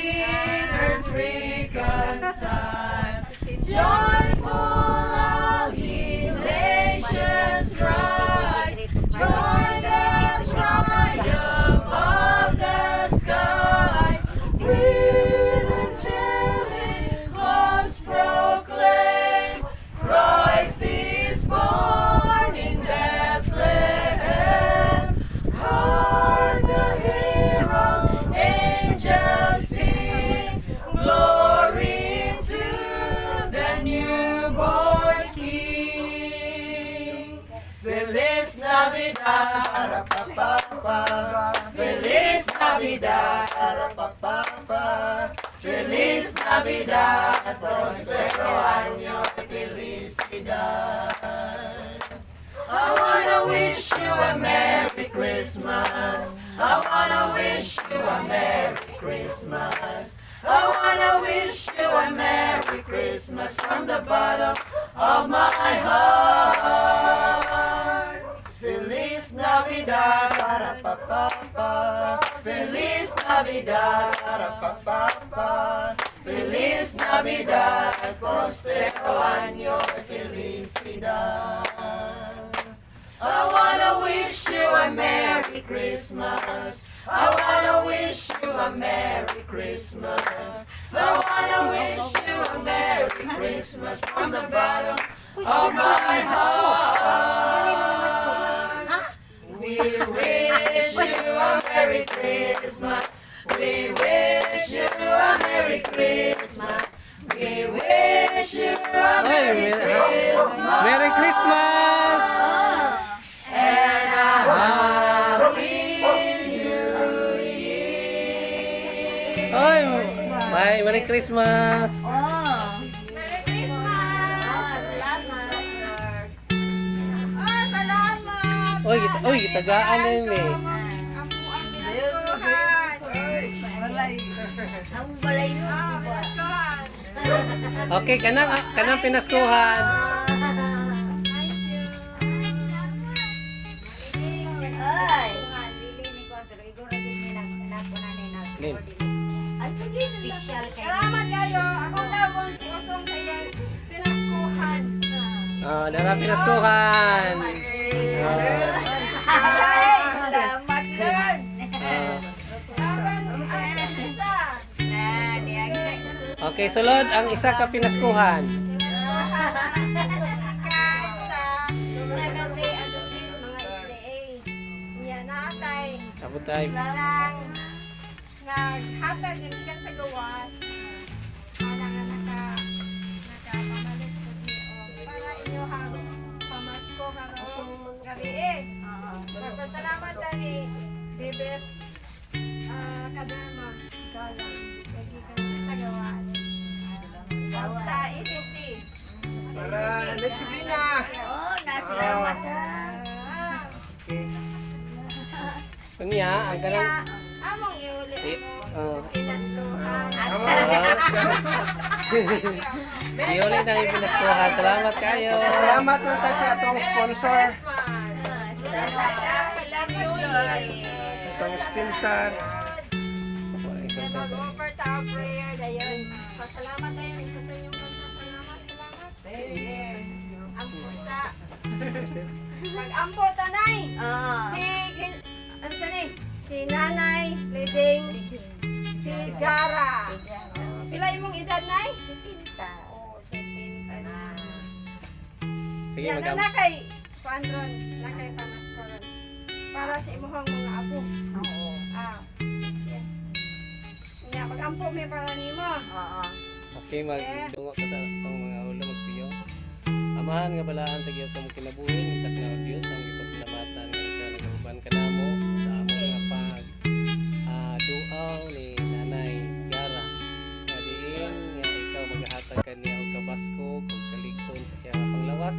Sinners reconciled. Joyful all ye nations rise. Join the triumph of the skies. With angelic hosts proclaim, Christ is born in Bethlehem. Hark, the herald angels sing, glory to the newborn King. Feliz Navidad, pa pa. Feliz Navidad, Pa pa. Feliz Navidad, Prospero año y felicidad. I wanna wish you a Merry Christmas. I wanna wish you a Merry Christmas. I wanna wish you a Merry Christmas from the bottom of my heart. Feliz Navidad, para pa pa pa. Feliz Navidad, Para pa pa pa. Feliz Navidad, prospero año y felicidad. I wanna wish you a Merry Christmas. I wanna wish you a Merry Christmas. I wanna wish you a Merry Christmas from the bottom of my heart. We wish you a Merry Christmas. We wish you a Merry Christmas. We wish you a Merry Christmas. Merry Christmas! And a Happy New Year. Oy, may Merry Christmas! Oh. Merry Christmas! Salamat. Oh, salamat! Oy, oy, tagaan na yun eh. Ang pinaskuhan. Ang balay no. Ah, pinaskuhan. Okay, kanang pinaskuhan. Thank you. Ay. Lin. Ay, special kay. Salamat kayo. Akong tawon si Osong sa iyang pinaskuhan. Ah, dara pinaskuhan. Ay, salamat, Lord. Aron ang isa. Na, niya. Okay, sulod ang isa ka pinaskuhan. Gikan sa Seventh Day Adventist, mga SDA. Nya naatay Abot tayo. nang naghatag gikan sa gawas para nga nakapamalit pud ni og para inyohang pamasko karong gabi. Nagpasalamat ta ni Bibet Kaderma Galang gikan sa gawas sa ETC. Para Leche Vina. Oh, nasalamat ha. Ah, Unya, ang kaya kanang among iuli Eh, ang oh. pinaskuhan. Iuli na yung pinaskuhan. Salamat kayo. Salamat na ta sa atong sponsor. Sa atong sponsor. Mag-offer ta og prayer dayon. Pasalamat tayo sa inyong pagpasalamat. Salamat. Ampo sa Mag-ampo tanay. Ah. Si ano sa ni? Si Nanay Living Sigara. Pila imong edad, Nay? 70. Oh, 70 na. Sige, Yan, mag na kay kuan ron, na kay pamasko ron. Para sa imong mga apo. Oo. Ah. Yeah. Nya mag-ampo mi para nimo. Oo. Okay, magdungo ka sa atong mga ulo, magpiyo. Amahan nga balaan tagya sa among kinabuhi, mintak na o Dios ang gipasalamatan nga ikaw nagauban kanamo sa among nga pag duaw ni Nanay Gara. Nga diin nga ikaw magahatag kaniya og kabaskog ug kalig-on sa iyang panglawas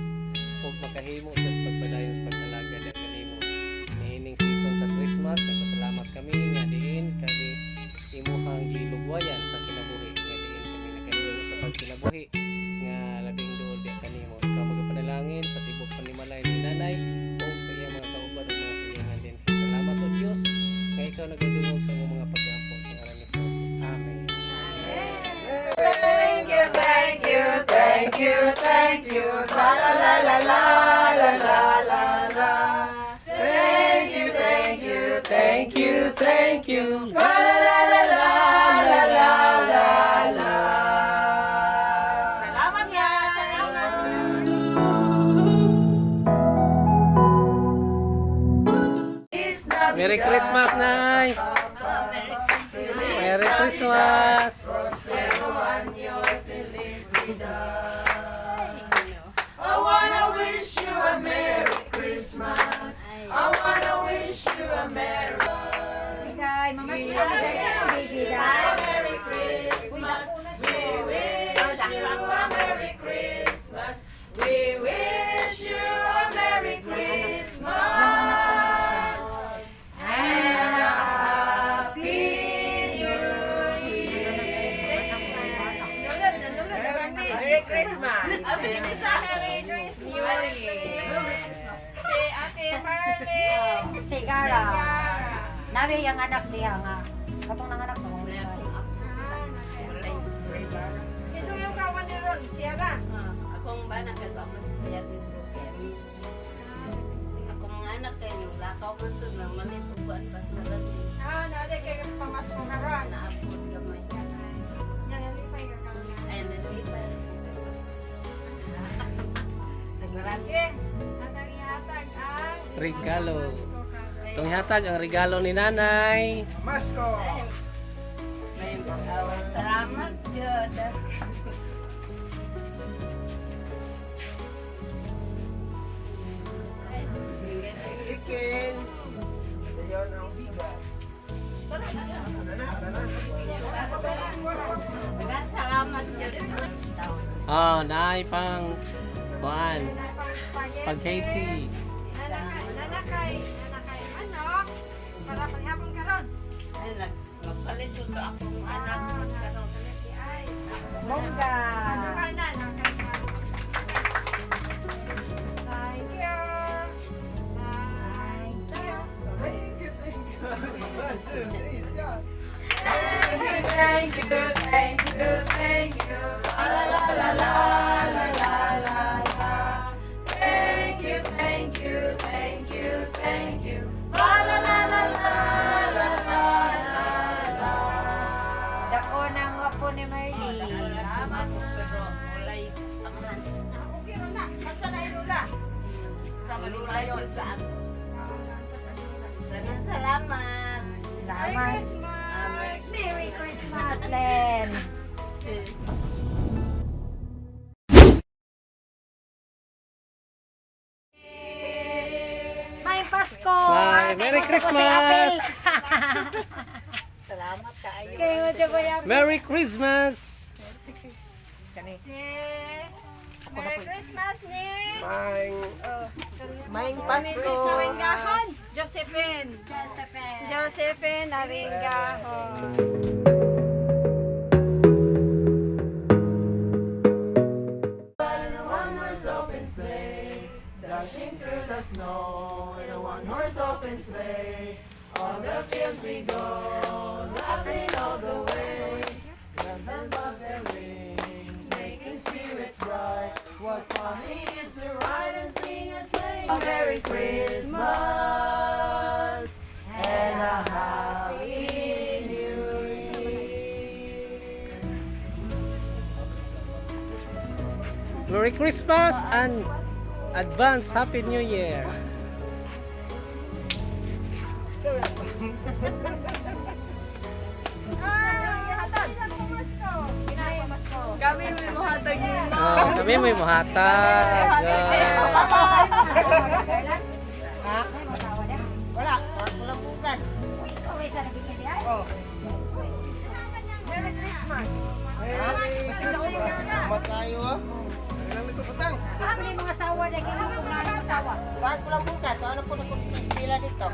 ug makahimo sa pagpadayon sa pag-alagad diha kanimo. Niining season sa Christmas, nagpasalamat kami nga diin kami imuhang gilugwayan sa kinabuhi nga diin kami nakahimo sa pagkinabuhi nga labing duol diha kanimo. Ikaw magapanalangin sa tibok panimalay ni nanay ug sa iyang mga kauban ug mga silingan din. Salamat, O Dios, nga ikaw nagadungog sa among mga pag-ampo sa ngalan ni Jesus. Amen. you, thank you. La la la la la la la la la. Thank you, thank you, thank you, thank you. La la la la la la la la la. Salamat ya. Salamat. Merry Christmas, Nay! Merry Christmas! I wanna wish you a Merry Christmas. I wanna wish you a Merry Kay mama siya baby da. Merry Christmas. We wish you a Merry Christmas. We wish you a Merry Christmas and a Happy New Year. Merry Christmas. Merry Christmas. Si Ate Marlene. Sigara. Nabi ang anak niya nga. Katong nanganak mo. Isu yung kawan ni Ron, Sierra. Akong bana kay ako sa yagin ko kami. Akong mga anak kay lakaw man to na malit og kuan ba sa Ah, naade kay pamasko karon. naapod gamay. Yan, nalipay ka karon. Ay nalipay. Okay. Atang ihatag ang Regalo. pamasko karon. Itong hatag ang regalo ni Nanay. Masko! May salamat jud. Chicken! Ayun ang bigas. Ano na, ano na. Daghang salamat jud. Oh, Nay pang kuan, spaghetti. Nanakay, nanakay manok. Para paghapon karon. Ay nag magpalit jud to akong anak karon. Ay, Bongga. kana nakay. Thank you. Thank you. Thank you, thank you. One, two, three, start. Thank you, thank you, thank you. La la la la la la la la. Thank you, thank you, thank you, thank you. La la la la la la la la. Dako ng apo ni Marlene. Salamat pero walay amahan. Ah, okay ra na. Basta na ilula. Walay jud sa ako. Daghang salamat. Merry Salamat. Christmas. Merry Christmas, Len. May Pasko! Bye. Merry Gusto ko si Apel. Christmas! Salamat kaayo. Kay mo siya ba yan? Merry Christmas! Si Merry Christmas ni Maing Maing Pasko. Mrs. Naringgahan. Josephine. Josephine. Josephine Naringgahan. One horse open sleigh, dashing through the snow in a one horse open sleigh. On the fields we go, laughing all the way. Bells and bells and rings, making spirits bright. What fun it is to ride and sing a sleigh. A Merry Christmas and a Happy New Year. Merry Christmas and advance Happy New Year! Kami may muhatag nimo. Oh, kami may muhatag. Ah. Wala, walang bukan. Ikaw ay sa nabigyan di ay. Oh. Merry Christmas. Merry Christmas. Salamat tayo. ah. Ano lang nito butang? Ano yung mga sawa na kaya kung ano ang sawa? Bakit walang bukan? Ano po na kung iskila dito?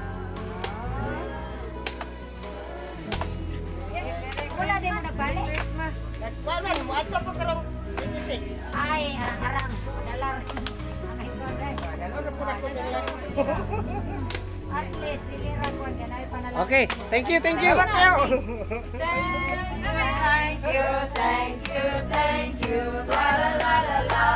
Wala din mo nagbalik. Nagkuhan man, mo ato ko karong 26. Ay, arang-arang. Dalar. Ang ito day. Ano na po na kung nila dito? At least, dilira ko ang ganay panalangin. Okay, thank you, thank you. Salamat tayo. Thank you, thank you, thank you. La la la la.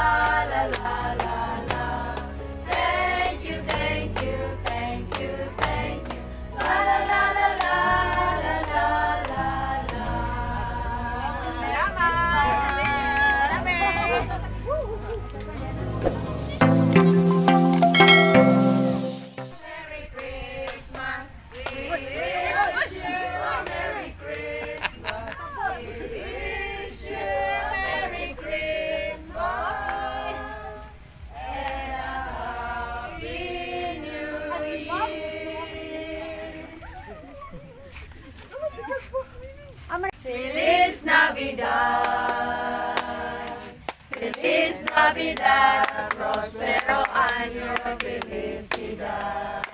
Navidad. Feliz Navidad, prospero año, felicidad.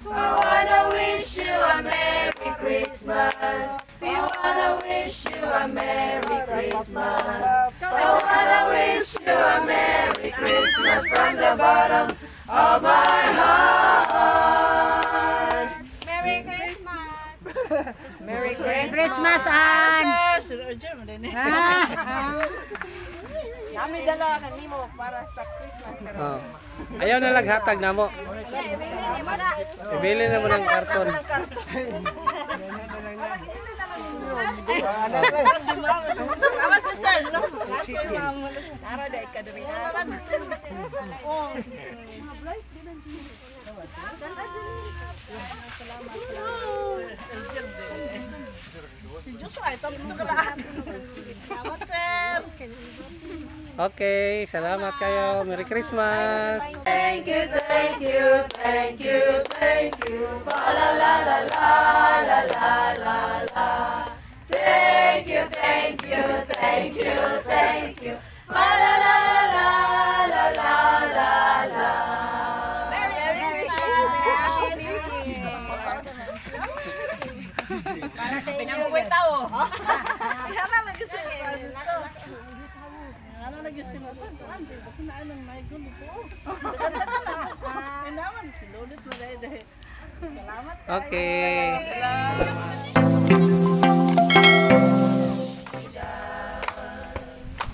I wanna wish you a Merry Christmas. We wanna wish you a Merry Christmas. I wanna wish you a Merry Christmas from the bottom of my heart. Merry Christmas! Merry Christmas, Ann! Ah, Kami dala kanimo para sa Christmas. Oh. Ayaw na lang hatag na mo. Ibili na mo ng karton. Salamat ko, sir. Nara dai ka diri. Si Joshua, ito ito ka lahat. Salamat, sir. Okay, salamat kayo. Merry Christmas. Thank you, thank you, thank you, thank you. Fa la la la la la la la la. Thank you, thank you, thank you, thank you. Fa la la la la la la la la. Merry Christmas. Happy New Year. Para sa inyo. Pinamuwi tao. Ano lagi sa ito? Ano lagi sa ito? Basta na anong may gulo po. Inaman si Lolit mo dahil dahil. Salamat. Okay.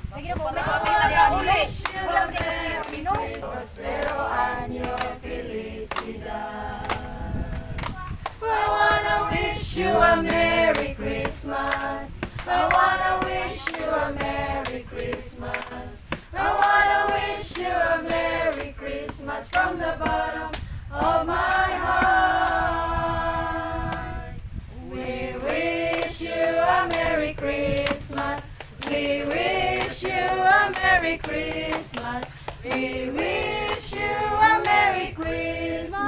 Lagi na po, may kapuyo. Wala mo din kapuyo. Prospero año felicidad. I wanna wish you a Merry Christmas. I wanna wish you a Merry Christmas. I wanna wish you a Merry Christmas from the bottom of my heart. We wish you a Merry Christmas. We wish you a Merry Christmas. We wish you a Merry Christmas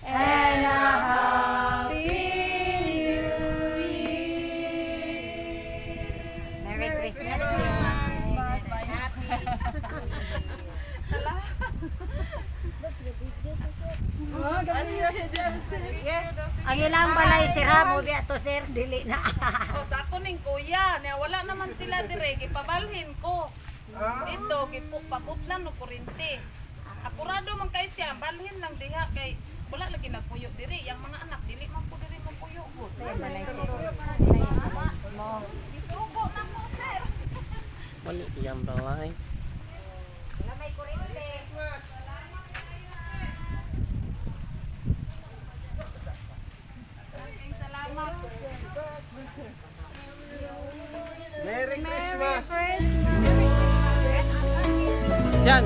and a Happy New Year. Merry Christmas. Ang ilang balay, sir, ha? Mubi ato, sir. Dili na. O, sa ako ning kuya, niya wala naman sila dire, gipabalhin ko. Dito, gipaputlan no kurente. Akurado man kay siya, balhin lang diha kay wala lagi nagpuyo dire. Yang mga anak dili man po dire magpuyo gud. Ay, balay, sir. Ay, balay mo. Gisugo na ko, sir. Mali iyang balay. Wala may kurente. Salamat. Merry Christmas! Yan.